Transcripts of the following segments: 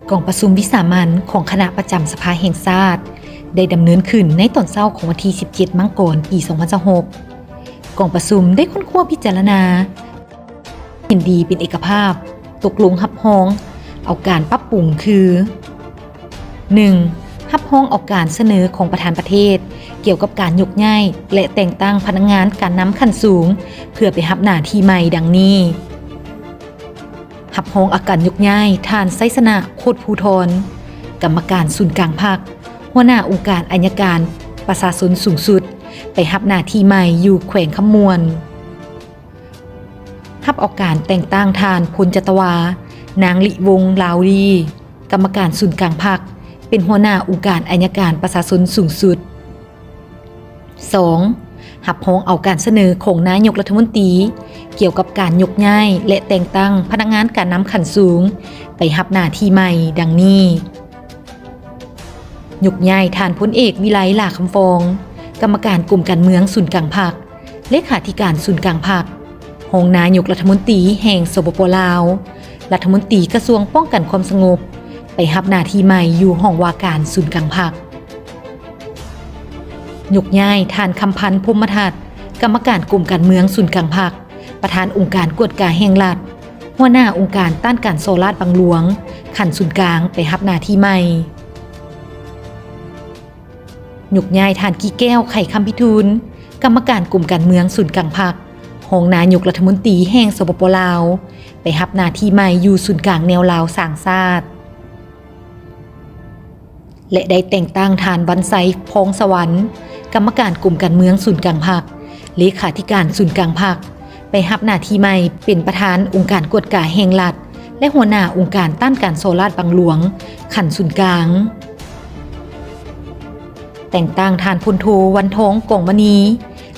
ກອງປະຊຸມວິສາມັນຂອງຄະນະປະຈຳສະພາແຫ່ງຊາດ ໄດ້ດຳເນີນຂຶ້ນໃນຕອນເຊົ້າຂອງວັນທີສິບເຈັດ ມັງກອນ ປີສອງພັນຊາວຫົກ. ກອງປະຊຸມໄດ້ຄົ້ນຄວ້າພິຈາລະນາ ເຫັນດີເປັນເອກະພາບ ຕົກລົງຮັບຮອງເອົາການປັບປຸງຄື: ໜຶ່ງ ຮັບຮອງເອົາການສະເໜີຂອງປະທານປະເທດ ກ່ຽວກັບການຍົກຍ້າຍ ແລະ ແຕ່ງຕັ້ງພະນັກງານການນຳຂັ້ນສູງ ເພື່ອໄປຮັບໜ້າທີ່ໃໝ່ ດັ່ງນີ້. ຮັບຮອງເອົາການຍົກຍ້າຍທ່ານ ໄຊຊະນະ ໂຄດພູທອນ ກຳມະການສູນກາງພັກ, ຫົວໜ້າອົງການໄອຍະການປະຊາຊົນສູງສຸດ ໄປຮັບໜ້າທີ່ໃໝ່ຢູ່ແຂວງຄຳມ່ວນ. ຮັບເອົາການແຕ່ງຕັ້ງທ່ານ ພົນຈັດຕະວາ ນາງ ລິວົງ ລາວລີ ກຳມະການສູນກາງພັກ ເປັນຫົວໜ້າອົງການໄອຍະການປະຊາຊົນສູງສຸດ. ສອງ ຮັບຮອງເອົາການສະເໜີຂອງນາຍົກລັດຖະມົນຕີ ກ່ຽວກັບການຍົກຍ້າຍ ແລະ ແຕ່ງຕັ້ງພະນັກງານການນຳຂັ້ນສູງ ໄປຮັບໜ້າທີ່ໃໝ່ ດັ່ງນີ້. ຍົກຍ້າຍທ່ານພົນເອກ ວິໄລ ຫຼ້າຄຳຟອງ ກຳມະການກົມການເມືອງສູນກາງພັກ, ເລຂາທິການສູນກາງພັກ, ຮອງນາຍົກລັດຖະມົນຕີແຫ່ງ ສປປ ລາວ, ລັດຖະມົນຕີກະຊວງປ້ອງກັນຄວາມສະຫງົບ ໄປຮັບໜ້າທີ່ໃໝ່ຢູ່ຫ້ອງວ່າການສູນກາງພັກ. ຍົກຍ້າຍທ່ານ ຄຳພັນ ພົມມະທັດ ກຳມະການກົມການເມືອງສູນກາງພັກ, ປະທານອົງການກວດກາແຫ່ງລັດ, ຫົວໜ້າອົງການຕ້ານການສໍ້ລາດບັງຫຼວງ ຂັ້ນສູນກາງ ໄປຮັບໜ້າທີ່ໃໝ່. ຍົກຍ້າຍທ່ານ ກີແກ້ວ ໄຂຄຳພິທູນ ກຳມະການກົມການເມືອງສູນກາງພັກ, ຮອງນາຍົກລັດຖະມົນຕີແຫ່ງ ສປປ ລາວ ໄປຮັບໜ້າທີ່ໃໝ່ຢູ່ສູນກາງແນວລາວສ້າງຊາດ ແລະ ໄດ້ແຕ່ງຕັ້ງທ່ານ ວັນໄຊ ພອງສະຫວັນ ກຳມະການກົມການເມືອງສູນກາງພັກ, ເລຂາທິການສູນກາງພັກ ໄປຮັບໜ້າທີ່ໃໝ່ເປັນປະທານອົງການກວດກາແຫ່ງລັດ ແລະ ຫົວໜ້າອົງການຕ້ານການສໍ້ລາດບັງຫຼວງ ຂັ້ນສູນກາງ. ແຕ່ງຕັ້ງທ່ານ ພົນໂທ ວັນທອງ ກອງມະນີ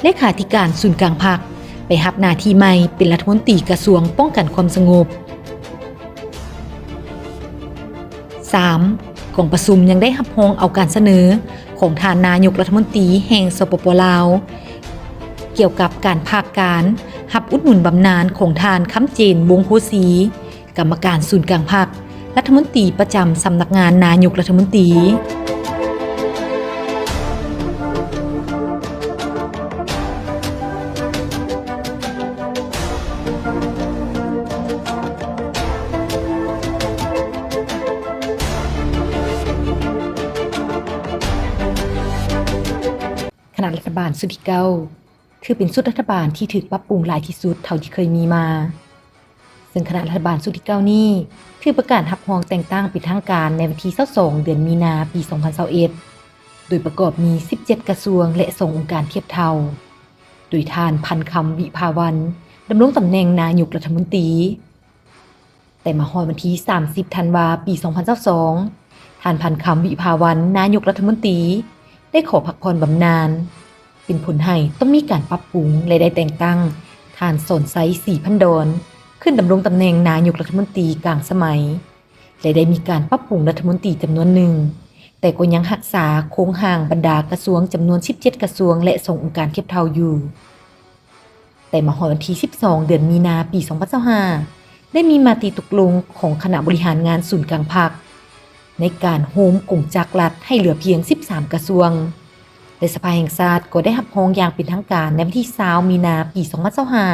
ເລຂາທິການສູນກາງພັກ ໄປຮັບໜ້າທີ່ໃໝ່ເປັນລັດຖະມົນຕີກະຊວງປ້ອງກັນຄວາມສະຫງົບ. ສາມ ກອງປະຊຸມຍັງໄດ້ຮັບຮອງເອົາການສະເໜີຂອງທ່ານນາຍົກລັດຖະມົນຕີແຫ່ງ ສປປ ລາວ ກ່ຽວກັບການພັກການຮັບອຸດໜູນບຳນານຂອງທ່ານ ຄຳເຈນ ວົງໂພສີ ກຳມະການສູນກາງພັກ, ລັດຖະມົນຕີປະຈຳສຳນັກງານນາຍົກລັດຖະມົນຕີ. ຄະນະລັດຖະບານຊຸດທີເກົ້າ ຖືເປັນຊຸດລັດຖະບານທີ່ຖືກປັບປຸງຫຼາຍທີ່ສຸດເທົ່າທີ່ເຄີຍມີມາ. ເຊິ່ງຄະນະລັດຖະບານຊຸດທີເກົ້ານີ້ ຖືປະກາດຮັບຮອງແຕ່ງຕັ້ງເປັນທາງການໃນວັນທີຊາວສອງ ເດືອນມີນາ ປີສອງພັນຊາວເອັດ ໂດຍປະກອບມີສິບເຈັດກະຊວງ ແລະ ສອງອົງການທຽບເທົ່າ, ໂດຍທ່ານ ພັນຄຳ ວິພາວັນ ດຳລົງຕຳແໜ່ງນາຍົກລັດຖະມົນຕີ. ແຕ່ມາຮອດວັນທີສາມສິບ ທັນວາ ປີສອງພັນຊາວສອງ ທ່ານ ພັນຄຳ ວິພາວັນ ນາຍົກລັດຖະມົນຕີ ໄດ້ຂໍພັກຜ່ອນບຳນານ ເປັນຜົນໃຫ້ຕ້ອງມີການປັບປຸງ ແລະ ໄດ້ແຕ່ງຕັ້ງທ່ານ ສອນໄຊ ສີພັນດອນ ຂຶ້ນດຳລົງຕຳແໜ່ງນາຍົກລັດຖະມົນຕີກາງສະໄໝ ແລະ ໄດ້ມີການປັບປຸງລັດຖະມົນຕີຈຳນວນໜຶ່ງ, ແຕ່ກໍຍັງຮັກສາໂຄງຮ່າງບັນດາກະຊວງຈຳນວນສິບເຈັດກະຊວງ ແລະ ສອງອົງການທຽບເທົ່າຢູ່. ແຕ່ມາຮອດວັນທີສິບສອງ ເດືອນມີນາ ປີສອງພັນຊາວຫ້າ ໄດ້ມີມະຕິຕົກລົງຂອງຄະນະບໍລິຫານງານສູນກາງພັກ ໃນການໂຮມກົງຈັກລັດໃຫ້ເຫຼືອພຽງສິບສາມກະຊວງ ແລະ ສະພາແຫ່ງຊາດກໍໄດ້ຮັບຮອງຢ່າງເປັນທາງການໃນວັນທີຊາວ ມີນາ ປີສອງພັນຊາວຫ້າ.